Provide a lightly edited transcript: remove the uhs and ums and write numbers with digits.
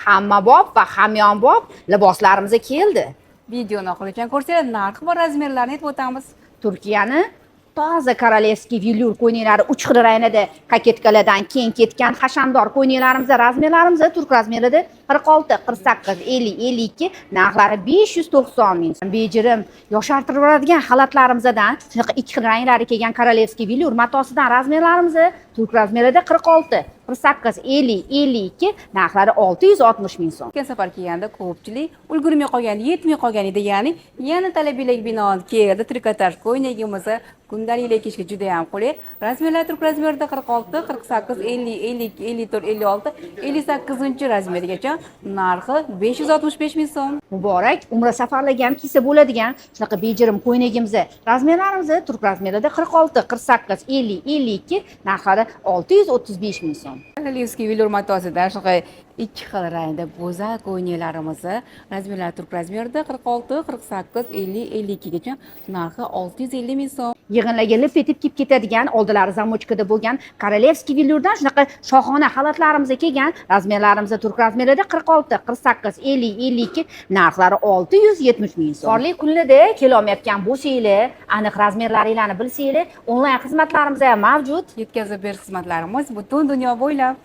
Hammabop va hamyonbop liboslarimiz keldi. Videoni oxirigacha ko'rsanglar, narx va razmerlarni aytib o'tamiz. Turkiyani toza королевский велюр ko'ynaklari uch xil rangida, кокетка lardan keng ketgan hashamdor ko'ynaklarimiz, razmerlarimiz turk razmerida 46, 48, 50, 52, narxlari 590 ming so'm. Bejirim yoshartirib yuboradigan xalatlarimizdan shunaqa ikki xil ranglari kelgan королевский велюр matosidan, razmerlarimiz turk razmerida 46, 48, 50, 52, narxlari 660 ming so'm. O'tgan safar kelganda ko'pchilik ulgurmay qolgan, yetmay qolgan edi, ya'ni yana talabinglarga binoan keldi. Trikotaj ko'ylagimiz kundaliklar kiyishga juda ham qulay. Razmerlar turk razmerida 46, 48, 50, 52, 54, 56, 58 razmergacha, narxi 565 ming so'm. Muborak umra safarlarga ham kiysa bo'ladigan shunaqa bejirim ko'ylagimiz, razmerlarimiz turk razmerida 46, 48, 50, 52, narxlari 635 ming so'm. Королевский велюр matosidan shunaqa ikki xil rangda go'zal ko'ylaklarimiz, razmerlar turk razmerida 46, 48, 50, 52 gacha, narxi 650 ming so'm. Yig'inlarga lip etib kiyib ketadigan, oldilari замочка da bo'lgan королевский велюр dan shunaqa shohona xalatlarimiz kelgan, razmerlarimiz turk razmerida 46, 48, 50, 52, narxlari 670 ming so'm. Qorli kunlarda kelolmayotgan bo'lsanglar, aniq razmerlaringlarni bilsanglar, onlayn xizmatlarimiz ham mavjud. Yetkazib berish xizmatlarimiz butun dunyo bo'ylab.